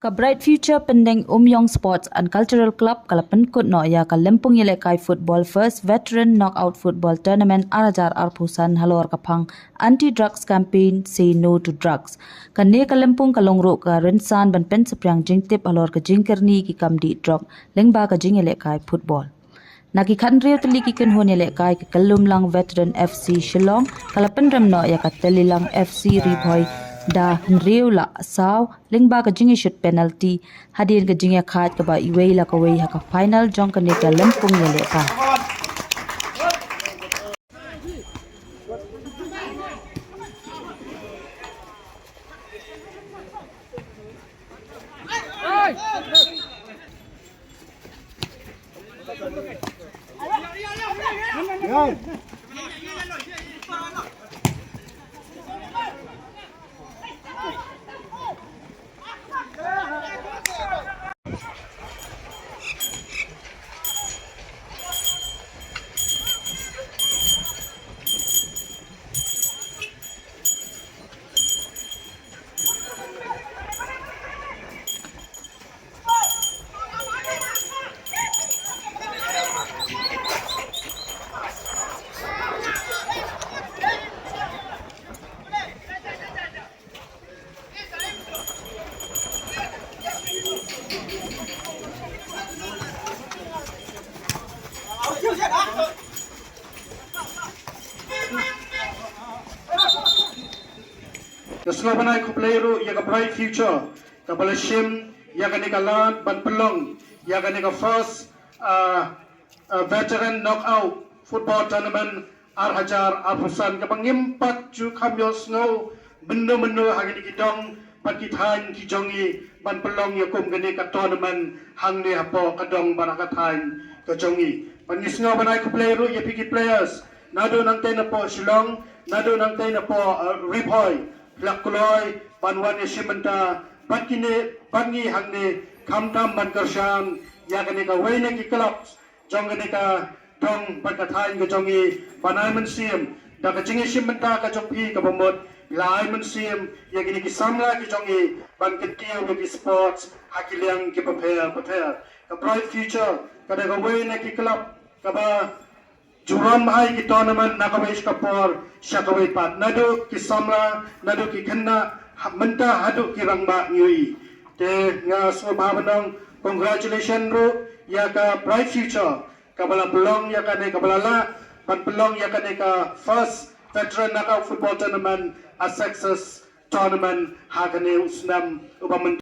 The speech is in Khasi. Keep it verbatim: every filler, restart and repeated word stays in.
Ka Bright Future Pending Umyong Sports and Cultural Club ka la pynkut noh ïa ka lympung ïalehkai football First Veteran Knockout Football Tournament ar hajar arphew san halor ka phang Anti Drugs Campaign, Say No to Drugs. Kane ka lympung ka long ruh ka rynsan ban pynsaphriang jingtip halor ka jingkyrni ki kam dih drok lyngba ka jingïalehkai football. Na ki khathynriew tylli ki kynhun ïalehkai, ka Kyllumlang Veteran F C Shillong ka la pynrem noh ïa ka Telilang F C Ri Bhoi da hynriew la saw lyngba ka jingïashut penalty hadien ka jingïakhaid kaba iwei la kawei ha ka final jong kane ka lympung ïalehkai. Ka sngewbha ban ai khublei ruh ïa ka Bright Future kaba la shim ïa kane ka lad ban pynlong ïa kane ka first, ah, ah, Veteran Knockout Football Tournament ar hajar arphew san, kaba ngim pat ju kham ïohsngew mynno mynno ha kine ki dong bad ki thaiñ ki jong ngi ban pynlong ïa kum kane ka tournament hangne hapoh ka dong bad ha ka thaiñ ka jong ngi. Bad ngi sngew ban ai khublei ruh ïa phi ki players naduh nangtei napoh Shillong, naduh nangtei napoh, uh, Ri Bhoi, phi la kloi ban wan ïashim bynta bad kine, bad ngi hangne, khamtam ban kyrshan ïa kane kawei na ki clubs jong kane ka dong bad ka thaiñ ka jong ngi ban ai mynsiem da ka jingïashim bynta ka jong phi kaba mut, la ai mynsiem ïa kine ki samla ki jong ngi ban kyntiew ïa ki sports ha ki liang kiba pher bapher. Ka Bright Future ka dei kawei na ki club kaba ju run bha ïa ki tournament na kawei sha ka por sha kawei pat, naduh ki samla, naduh ki khynnah, ha, mynta haduh ki rangbah ngi ïohi. Te nga sngewbha ban ong congratulation ruh ïa ka Bright Future kaba la pynlong ïa kane, kaba la lah ban pynlong ïa kane ka first Veteran Knockout Football Tournament a success tournament ha kane u snem uba mynta.